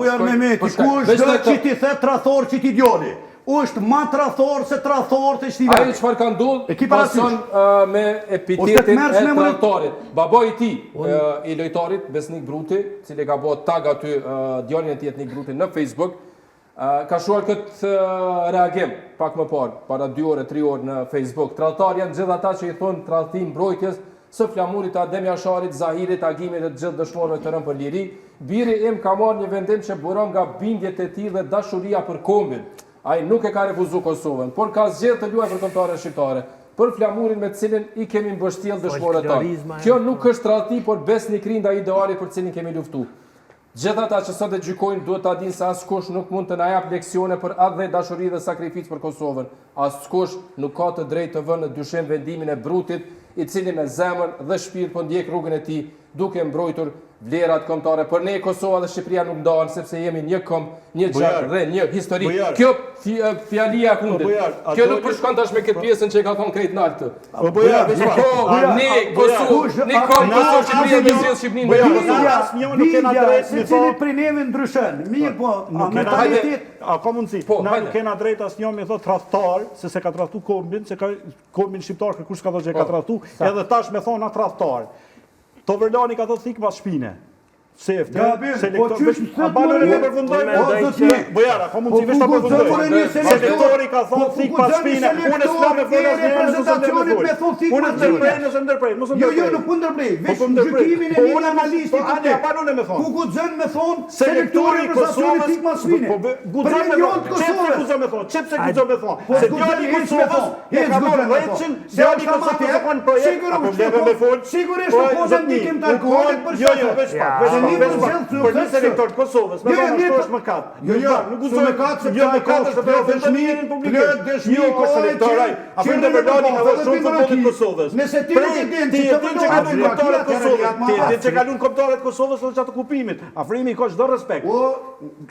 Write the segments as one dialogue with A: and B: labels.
A: Bujar Mehmeti,
B: po
A: ku është do që ti the tradhtar që ti djali? Është ma tradhtar se tradhtarët e qëtij
B: Ajo çfarë ka ndodhur, pason me epitetin e tradhtarit. Babai i tij, i lojtarit Besnik Bruti, cili ka bërë tag aty djalin e tij Etnik Bruti në Facebook, ka shkruar këtë reagim pak më parë, para 2 orë, 3 orë në Facebook. Tradhtar janë gjithë ata që i thonë tradhti mbrojtjes së flamurit të Adem Jasharit, Zahirit, Agimit dhe të gjithë dëshmorëve të rënë për liri. Biri im ka marrë një vendim që buron nga bindjet e tij dhe dashuria për kombin. Ai nuk e ka refuzu Kosovën, por ka zgjedhur të luajë për kombëtaren shqiptare, për flamurin me të cilin i kemi mbështjellë dëshmorët tanë. Kjo nuk është tradhti, por besnikëri ndaj idealit për të cilin kemi luftu. Gjithë ata që sot e gjykojnë duhet ta dinë se askush nuk mund të na japë leksione për atdhe dashuri dhe sakrificë për Kosovën. Askush nuk ka të drejtë të vë në dyshim vendimin e Brutit, i cili me zemër dhe shpirt po ndjek rrugën e tij duke mbrojtur vlerat kombëtare. Për ne Kosova dhe Shqipëria nuk ndahen sepse jemi një komb, një gjak dhe një histori. Kjo fjalia e fundit. Kjo nuk përshkon tash me këtë pjesën që e ka thonë krejt nalt.
C: Po Bujar, veç pak.
B: Po, ne Kosovë, ne kom Kosovë Shqipëria me zgjedh Shqipërinë me
C: Kosovë. Asnjë nuk kena drejt
A: me secili prej neve ndryshon. Mirë po,
C: a mentalitet a ka mundësi? Po, na nuk kena drejt asnjë me thotë tradhtar, se s'e ka tradhtu kombin, se ka kombin shqiptar kërkush s'ka thonë që e ka po, tradhtu, edhe tash me thonë na tradhtar. Tovërlani ka thonë thikë mas shpine. Sefte,
A: Gabim, po qysh më
C: thët më një? përfundoj, o zotni. Bujar, a ka mundësi veç ta
A: po
C: përfundoj. Selektori ka thonë
A: po
C: thikë pas shpine, unë s'ka me fol asnjëherë
A: reprezentacionit me thonë thikë
C: pas shpine. Unë ndërprej, nëse ndërprej, mos
A: ndërprej. Jo, jo, nuk po ndërprej,
C: po,
A: veç gjykimin e një analisti
C: të
A: të.
C: Pa unë me thonë.
A: Ku guxon me thonë selektori i Kosovës thikë pas shpine.
C: Po guxon me thonë, çepse guxon me thonë, çepse guxon me thonë. Se djali i Kosovës e ka marrë rreçin,
A: Djali i Kosovës e ka në projekt, a po
C: vleve me fol?
A: Sigurisht nuk po në ndikim të alkoholit për
C: Jo, jo, veç pak, veç pak, veç pak. Për një selektor të Kosovës, me thonë ashtu është mëkat.
A: Jo, jo,
C: nuk guxoj
A: mëkat
C: sepse jo mëkat është të
A: dëshmi
C: publikisht.
A: Dëshmi
C: jo, është selektor ai. Afrim Tepelani ka dhënë shumë futbollit të Kosovës.
A: Nëse ti nuk e din
C: ti e din që ka luajtur kombëtare të Kosovës, ti e din që ka luajtur kombëtare të Kosovës ose gjatë okupimit. Afrimi ka çdo respekt.
A: O,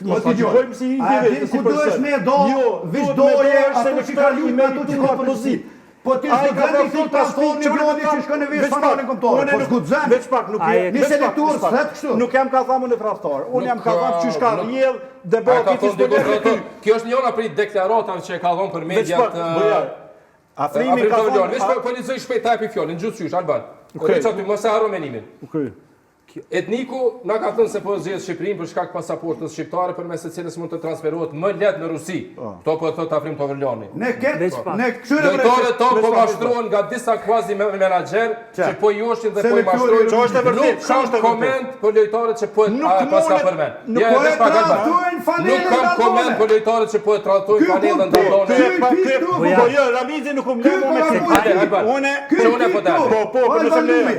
C: Mos ta gjykojmë si individ,
A: si person. Me do,
C: jo,
A: veç doje ato që ka luajtur ato që ka pozitë. Po ti s'do të di thotë ta thonë një djali që shkon në vesh fanellën kombëtare. Po s'guxon.
C: Veç pak nuk je.
A: Një selektor s'thet kështu.
C: Nuk jam ka thanë unë tradhtar. Unë jam ka thanë qysh ka rrjedh debati
B: ti s'po lë. Kjo është njëra prej deklaratave që e ka dhënë për mediat.
C: Veç pak, Afrimi ka
B: thënë. Veç po po lexoj shpejt ta japi fjalën, gjithqysh Alban.
C: Okej.
B: Aty mos e harro menimin.
C: Okej.
B: Etniku na ka thënë se po zgjedh Shqipërinë për shkak pasaportës shqiptare përmes së cilës mund të transferohet më lehtë në Rusi.
C: Po.
B: Këto po e thotë Afrim Tovërlani.
A: Ne këtë, ne
B: këqyre Lojtarët tonë po mashtrohen nga disa kuazi menaxher që po i joshin dhe po i mashtrojnë.
C: Që është e vërtetë,
B: Nuk kam koment për lojtarët që po e paska përmend.
A: Nuk po e tradhtojnë fanellën
B: Nuk kam koment për lojtarët që po e tradhtojnë fanellën
C: dardane. Ky po jo, Ramizi nuk më lë me
B: Unë, unë po
C: Po, po, po, nëse më.